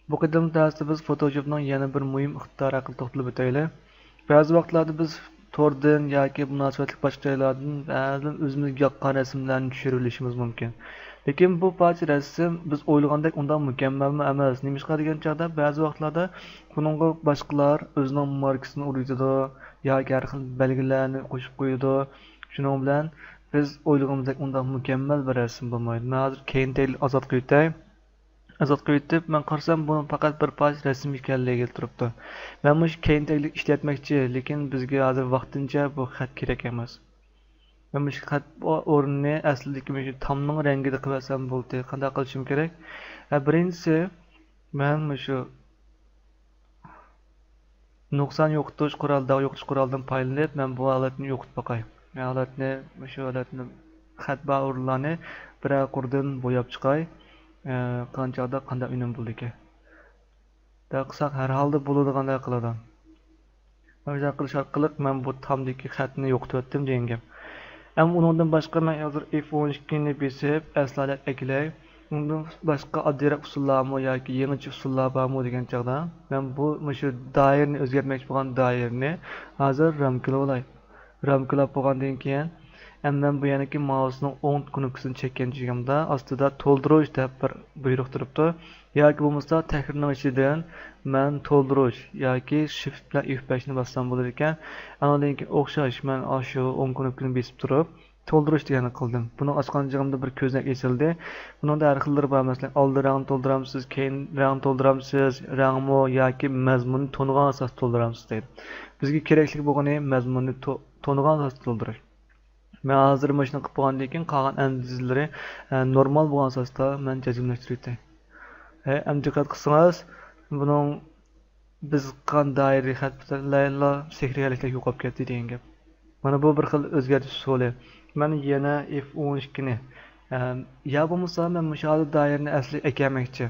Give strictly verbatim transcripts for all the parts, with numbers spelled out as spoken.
بۇ قېتىمقى دەرستە بىز فوتوشوپنىڭ يەنە بىر مۇھىم ئىقتىدارى ھەققىدە توختىلىپ ئۆتەيلى. بەزى ۋاقىتلاردا بىز توردىن ياكى مۇناسىۋەتلىك باشقا جايلاردىن بەزىدىن ئۆزىمىزگە ياققان رەسىملەرنى چۈشۈرۈۋېلىشىمىز مۇمكىن. لېكىن بۇ پارچە رەسىم بىز ئويلىغاندەك ئۇنداق مۇكەممەلمۇ ئەمەس. نېمىشقا دېگەن چاغدا بەزى ۋاقىتلاردا بۇنىڭغا باشقىلار ئۆزىنىڭ ماركىسىنى ئورنىتىدۇ ياكى ھەر خىل بەلگىلەرنى قوشۇپ قويىدۇ. شۇنىڭ بىلەن بىز ئويلىغىنىمىزدەك ئۇنداق مۇكەممەل بىر رەسىم بولمايدۇ. مەن ھازىر كەينىدەكلىك ئازاد قىلىۋېتەي. ئازاد قىلىۋېتىپ، مەن قارىسام، بۇ پەقەت بىر پارچە رەسىم ئىكەنلىكى تۇرۇپتۇ. مەن مۇشۇ كەينىدەكلىك ئىشلەتمەكچى، لېكىن بىزگە ھازىر ۋاقتىنچە بۇ خەت كېرەك ئەمەس. مەن مۇشۇ خەت ئورنىنى ئەسلىدىكى مۇشۇ تامنىڭ رەڭگىدە قىلىۋەتسەم بولدى. قانداق قىلىشىم كېرەك؟ ھە، بىرىنچىسى، مەن مۇشۇ نۇقسان يوقىتىش قورالى، داغ يوقىتىش قورالىدىن پايدىلىنىپ، مەن بۇ ھالەتنى يوقىتىپ باقاي. مەن ھالەتنى، مۇشۇ ھالەتنى، خەت بار ئورۇنلارنى بىرەر قۇردىن بوياپ چىقاي. ئە، قانچاقدا قانداق ئۈنۈم بولىدىكەن؟ دەپ قىلساق، ھەر ھالدا بولىدىغاندەك قىلىدۇ. مۇشۇنداق قىلىش ئارقىلىق مەن بۇ تامدىكى خەتنى يوقىتىۋەتتىم دېگەن گەپ. ئەمما ئۇنىڭدىن باشقا مەن ھازىر ئېف ئون ئىككىنى بېسىپ، ئەسلى ھالەتكە ئەكېلەي. ئۇندىن باشقا ئاددىيراق ئۇسۇللارمۇ ياكى يېڭىچە ئۇسۇللار بارمۇ دېگەن چاغدا، مەن بۇ، مۇشۇ دائىرىنى ئۆزگەرتمەكچى بولغان دائىرىنى ھازىر رامكىلىۋالاي. رامكىلاپ بولغاندىن كېيىن، ئەمدى مەن بۇ يەنىكى مائۇسنىڭ ئوڭ كۇنۇپكىسىنى چەككەن چېغىمدا، ئاستىدا تولدۇرۇش دەپ بىر بۇيرۇق تۇرۇپتۇ. ياكى بولمىسا تەھرىرنىڭ ئىچىدىن مەن تولدۇرۇش ياكى شىفت بىلەن ئېف بەشنى باسسام بولىدىكەن. ئاندىن كېيىن ئوخشاش مەن ئاشۇ ئوڭ كۇنۇپكىنى بېسىپ تۇرۇپ، تولدۇرۇش دېگەننى قىلدىم. بۇنىڭ ئاچقان چېغىمدا بىر كۆزنەك ئېچىلدى. بۇنىڭدا ھەر خىللىرى بار، مەسىلەن، ئالدى رەڭ تولدۇرامسىز، كەينى رەڭ تولدۇرامسىز، رەڭمۇ ياكى مەزمۇننى تونۇغان ئاساستا تولدۇرامسىز دەيدۇ. بىزگە كېرەكلىك بولغىنى مەزمۇننى تو-، تونۇغان ئاساستا تولدۇرۇش. مەن ھازىر مۇشۇنى قىلىپ بولغاندىن كېيىن قالغان ئەندىزىلىرى، ئە، نورمال بولغان ئاساستا مەن جەزملەشتۈرۈۋېتەي. ھە، ئەمدى دىققەت قىلسىڭىز، بۇنىڭ بىز قىلغان دائىرىدىكى خەت پۈتۈنلەيلا سېھرىي ھالەتتە يوقاپ كەتتى دېگەن گەپ. مانا بۇ بىر خىل ئۆزگەرتىش ئۇسۇلى. مەن يەنە ئېف ئون ئىككىنى، ئە، يا بولمىسا مەن مۇشۇ ھازىر دائىرىنى ئەسلىگە ئەكەلمەكچى.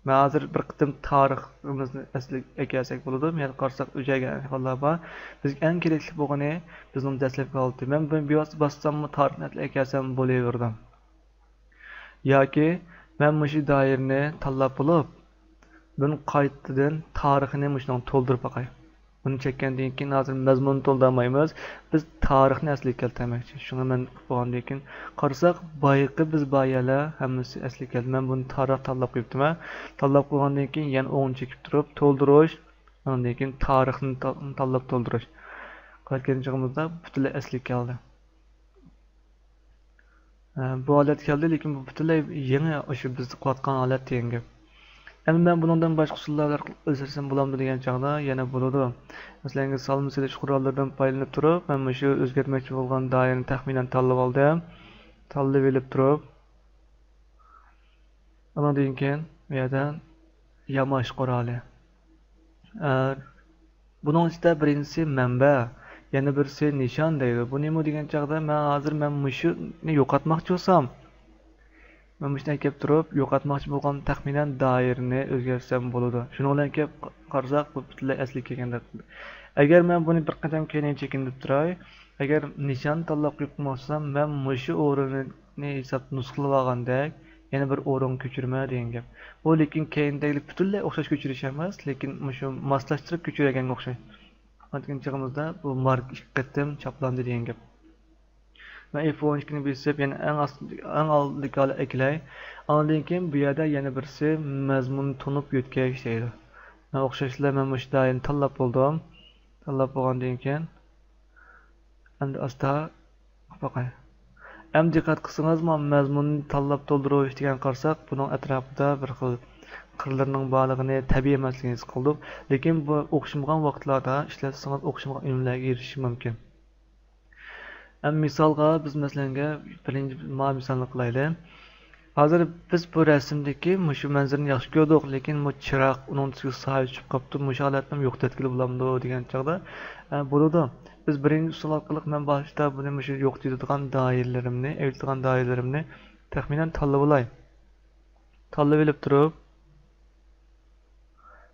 مەن ھازىر بىر قېتىم تارىخىمىزنى ئەسلىگە ئەكەلسەك بولىدۇ. بۇ يەردە قارىساق ئۆچەيگەن ئەھۋاللار بار. بىزگە ئەڭ كېرەكلىك بولغىنى بىزنىڭ دەسلەپكى ھالىتى. مەن بۇنى بىۋاسىتە باسساممۇ تارىخنى ئەسلىگە ئەكەلسەم بولۇۋېرىدۇ. ياكى مەن مۇشۇ دائىرىنى تاللاپ بولۇپ، بۇنى قايتىدىن تارىخىنى مۇشۇنىڭغا تولدۇرۇپ باقاي. بۇنى چەككەندىن كېيىن ھازىر مەزمۇننى تولدۇرالمايمىز. بىز تارىخنى ئەسلىگە كەلتۈرمەكچى. شۇڭا مەن قىلىپ بولغاندىن كېيىن قارىساق، بايىقى بىز بار يەرلەر ھەممىسى ئەسلىگە كەلدى. مەن بۇنى تارىخ تاللاپ قويۇپتىمەن. تاللاپ قويغاندىن كېيىن يەنە ئوڭنى چېكىپ تۇرۇپ، تولدۇرۇش، ئاندىن كېيىن تارىخنى تا-، تاللاپ تولدۇرۇش. قايتكەن چېغىمىزدا پۈتۈنلەي ئەسلىگە كەلدى. ئە، بۇ ھالەتكە كەلدى، لېكىن بۇ پۈتۈنلەي يېڭى، ئاشۇ بىز قىلىۋاتقان ھالەت دېگەن گەپ. ئەمدى مەن بۇنىڭدىن باشقا ئۇسۇللار ئارقىلىق ئۆزگەرتسەم بولامدۇ دېگەن چاغدا يەنە بولىدۇ. مەسىلەن، سالما سېلىش قوراللىرىدىن پايدىلىنىپ تۇرۇپ، مەن مۇشۇ ئۆزگەرتمەكچى بولغان دائىرىنى تەخمىنەن تاللىۋالدىم. تاللىۋېلىپ تۇرۇپ، ئۇنىڭدىن كېيىن بۇ يەردە ياماش قورالى. ئە، بۇنىڭ ئىچىدە بىرىنچىسى مەنبە، يەنە بىرسى نىشان دەيدۇ. بۇ نېمە دېگەن چاغدا، مەن ھازىر مەن مۇشۇنى يوقاتماقچى بولسام، مەن مۇشۇنى ئەكەپ تۇرۇپ، يوقاتماقچى بولغان تەخمىنەن دائىرىنى ئۆزگەرتسەم بولىدۇ. شۇنىڭ بىلەن كېلىپ قارىساق، بۇ پۈتۈنلەي ئەسلىگە كەلگەندەك. ئەگەر مەن بۇنى بىر قېتىم كەينىگە چېكىندۈرۈپ تۇراي، ئەگەر نىشان تاللاپ قويۇپ قالماقچى بولسام، مەن مۇشۇ ئورۇننى ھېساب نۇسخىلىۋالغاندەك، يەنە بىر ئورۇنغا كۆچۈرىمەن دېگەن گەپ. بۇ لېكىن كەينىدەكلىك پۈتۈنلەي ئوخشاش كۆچۈرۈش ئەمەس، لېكىن مۇشۇ ماسلاشتۇرۇپ كۆچۈرگەنگە ئوخشاش. ئاندىن چېغىمىزدا بۇ ماركا ئىككى قېتىم چاپلاندى دېگەن گەپ. مەن ئېف ئون ئىككىنى بېسىپ، يەنە ئەڭ ئاست-، ئەڭ ئالدىدىكى ھالەتكە ئەكېلەي. ئاندىن كېيىن بۇ يەردە يەنە بىرسى مەزمۇننى تونۇپ يۆتكەش دەيدۇ. مەن ئوخشاشلا مەن مۇشۇ دائىرىنى تاللاپ بولدۇم. تاللاپ بولغاندىن كېيىن، ئەمدى ئاستا باقاي. ئەمدى دىققەت قىلسىڭىز، مانا مەزمۇننى تاللاپ تولدۇرۇش دېگەن قارىساق، بۇنىڭ ئەتراپىدا بىر خىل قىرلىرىنىڭ بارلىقىنى، تەبىئىي ئەمەسلىكىنى ھېس قىلدۇق. لېكىن بۇ ئوخشىمىغان ۋاقىتلاردا ئىشلەتسىڭىز، ئوخشىمىغان ئۈنۈملەرگە ئېرىشىش مۇمكىن. ئەمما مىسالغا بىز مەسىلەنگە بىرىنچى ما مىسالنى قىلايلى. ھازىر بىز بۇ رەسىمدىكى مۇشۇ مەنزىرىنى ياخشى كۆردۇق، لېكىن بۇ چىراغ ئۇنىڭ تۈسىگە سايە چۈشۈپ قاپتۇ، مۇشۇ ھالەتنىمۇ يوقىتىۋەتكىلى بولامدۇ دېگەن چاغدا، ئە، بولىدۇ. بىز بىرىنچى ئۇسۇل ئارقىلىق مەن باشتا بۇنى مۇشۇ يوقىتىۋېتىدىغان دائىرىلىرىمنى، ئېلىۋېتىدىغان دائىرىلىرىمنى تەخمىنەن تاللىۋالاي. تاللىۋېلىپ تۇرۇپ،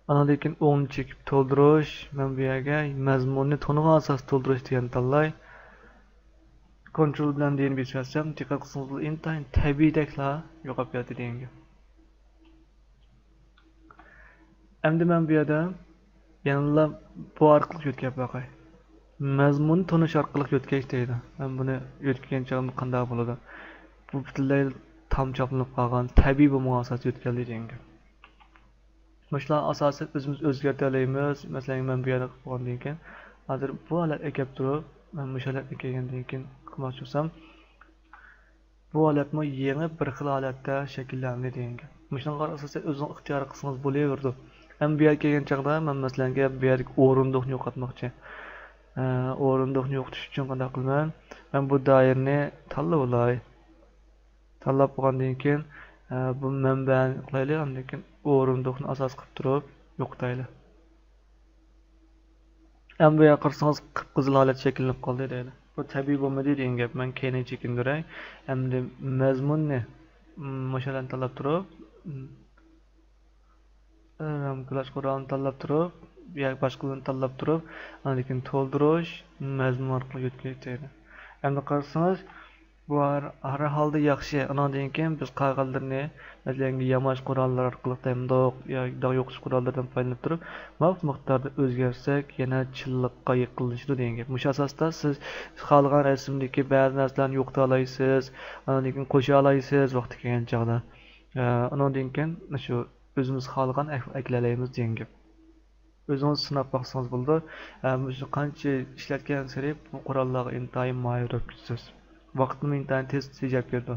ئانىڭدىن كېيىن ئوڭنى چېكىپ تولدۇرۇش. مەن بۇ يەرگە مەزمۇننى تونۇغان ئاساستا تولدۇرۇش دېگەننى تاللاي. كونترول بىلەن دېگەننى بېسىۋەتسەم، دىققەت قىلسىڭىز، بۇ ئىنتايىن تەبىئىيدەكلا يوقاپ كەتتى دېگەن گەپ. ئەمدى مەن بۇ يەردە يەنىلا بۇ ئارقىلىق يۆتكەپ باقاي. مەزمۇننى تونۇش ئارقىلىق يۆتكەش دەيدۇ. مەن بۇنى يۆتكىگەن چاغدا قانداق بولىدۇ؟ بۇ پۈتۈنلەي تام چاپلىنىپ قالغان، تەبىئىي بولمىغان ئاساستا يۆتكەلدى دېگەن گەپ. مۇشۇلار ئاساسەن ئۆزىمىز ئۆزگەرتەلەيمىز. مەسىلەن، مەن بۇ يەردە قىلىپ بولغاندىن كېيىن، ھازىر بۇ ھالەتكە ئەكەپ تۇرۇپ، مەن مۇشۇ ھالەتكە كەلگەندىن كېيىن قىلماقچى بولسام، بۇ ھالەتمۇ يېڭى بىر خىل ھالەتتە شەكىللەندى دېگەن گەپ. مۇشۇنىڭغا ئاساسەن ئۆزىڭىز ئىختىيار قىلسىڭىز بولۇۋېرىدۇ. مەن بۇ يەرگە كەلگەن چاغدا، مەن مەسىلەن، بۇ يەردىكى ئورۇندۇقنى يوقاتماقچى. ئە، ئورۇندۇقنى يوقىتىش ئۈچۈن قانداق قىلىمەن؟ مەن بۇ دائىرىنى تاللىۋالاي. تاللاپ بولغاندىن كېيىن، ئە، بۇ مەنبەنى قىلايلى، ئاندىن كېيىن ئورۇندۇقنى ئاساس قىلىپ تۇرۇپ يوقىتايلى. ئەمدى بۇ يەرگە قارىسىڭىز، قىپقىزىل ھالەت شەكىللىنىپ قالدى دەيدۇ. بۇ تەبىئىي بولمىدى دېگەن گەپ. مەن كەينىگە چېكىندۈرەي. ئەمدى مەزمۇننى، م، مۇشۇ ھالەتنى تاللاپ تۇرۇپ، م، رامكىلاش قورالىنى تاللاپ تۇرۇپ، ياكى باشقىلارنى تاللاپ تۇرۇپ، ئاندىن كېيىن تولدۇرۇش، مەزمۇن ئارقىلىق يۆتكەش دەيدۇ. ئەمدى قارىسىڭىز، بۇ ھەر، ھەر ھالدا ياخشى. ئۇنىڭدىن كېيىن بىز قالغانلىرىنى، مەسىلەن، ياماش قوراللار ئارقىلىق دەيمىدۇق، يا داغ يوقىتىش قوراللىرىدىن پايدىلىنىپ تۇرۇپ، مۇۋاپىق مىقداردا ئۆزگەرتسەك، يەنە چىنلىققا يېقىنلىشىدۇ دېگەن گەپ. مۇشۇ ئاساستا سىز خالىغان رەسىمدىكى بەزى نەرسىلەرنى يوقىتالايسىز، ئاندىن كېيىن قوشالايسىز ۋاقتى كەلگەن چاغدا. ئە، ئۇنىڭدىن كېيىن شۇ ئۆزىمىز خالىغان ئەك-، ئەكىلەلەيمىز دېگەن گەپ. ئۆزىڭىز سىناپ باقسىڭىز بولىدۇ. ئە، مۇشۇ قانچە ئىشلەتكەنسېرى بۇ قوراللارغا ئىنتايىن ماھىر بولۇپ كېتىسىز. ۋاقىتمۇ ئىنتايىن تېز تېجەپ بېرىدۇ.